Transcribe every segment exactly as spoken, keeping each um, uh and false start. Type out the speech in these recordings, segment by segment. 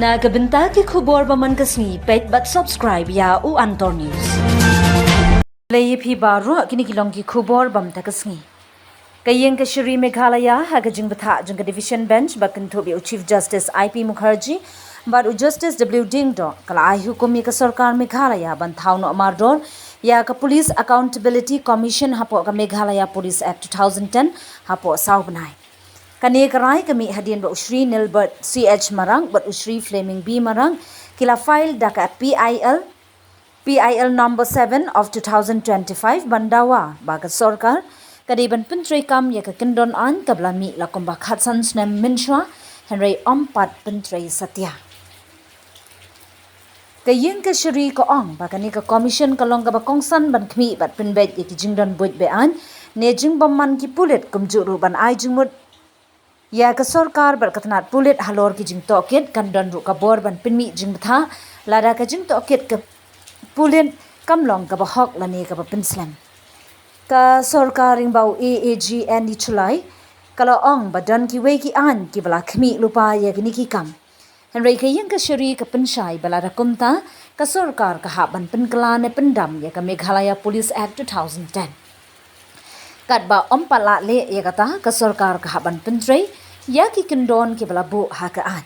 Na ka bynta ki khubor ba man ka sngi, peit bad subscribe ïa u Antor News. Lei ïa phi baroh, kine ki long ki khubor ba mynta ka sngi. Ka ïing kashari Meghalaya ha ka jingbthah jong ka Division Bench ba kynthup ïa u Chief Justice I P Mukherjee bad u Justice W Diengdoh ka la ai hukum ïa ka sorkar Meghalaya ban thaw noh mardor ïa ka Police Accountability Commission hapoh ka Meghalaya Police Act two thousand ten hapoh saw bnai. Kane ka rai ka mih hadien ba u Shri Nilbert C H Marak bad u Shri Fleming B Marak ki la file da ka P I L, P I L number seven of two thousand twenty-five ban dawa ba ka sorkar ka dei ban pyntreikam ïa ka kyndon aiñ kaba la mih la kumba khatsan snem mynshuwa, hynrei ym pat pyntrei satia. Ka ïing kashari ka ong ba kane ka commission ka long kaba kongsan ban khmih bad pynbeit ïa ki jingdon buit be-aiñ ne jingbymman ki pulit, kumjuh ruh ban ai jingmut ïa ka sorkar bad ka tnat pulit halor ki jingtohkit, kan don ruh ka bor ban pynmih jingbthah lada ka jingtohkit ka pulit kam long kaba hok lane kaba pynslem. Ka sorkar lyngba u A A G Andy Shullai ka la ong ba don kiwei ki aiñ kiba la khmih lypa ïa kine ki kam. Hynrei ka ïing kashari ka pynshai ba lada kumta, ka sorkar ka hap ban pynkylla ne pyndam ïa ka Meghalaya Police Act two thousand ten. Katba ym pat lah leh ïa kata, ka sorkar ka hap ban pyntrei ïa ki kyndon kiba la buh ha ka aiñ.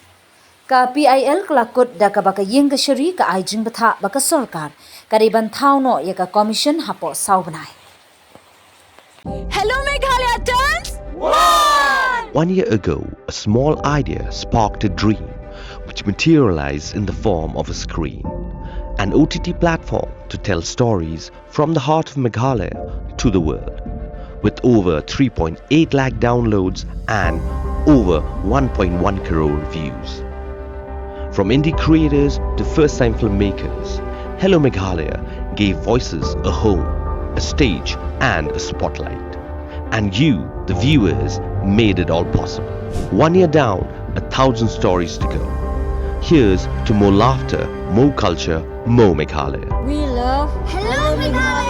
Ka P I L ka la kut da kaba ka ïing kashari ka ai jingbthah ba ka sorkar ka dei ban thaw noh ïa ka commission hapoh saw bnai. Hello Meghalaya turns one! One year ago, a small idea sparked a dream which materialized in the form of a screen, an O T T platform to tell stories from the heart of Meghalaya to the world, with over three point eight lakh downloads and over one point one crore views. From indie creators to first time filmmakers, Hello Meghalaya gave voices a home, a stage, and a spotlight. And you, the viewers, made it all possible. One year down, a thousand stories to go. Here's to more laughter, more culture, more Meghalaya. We love Hello Meghalaya!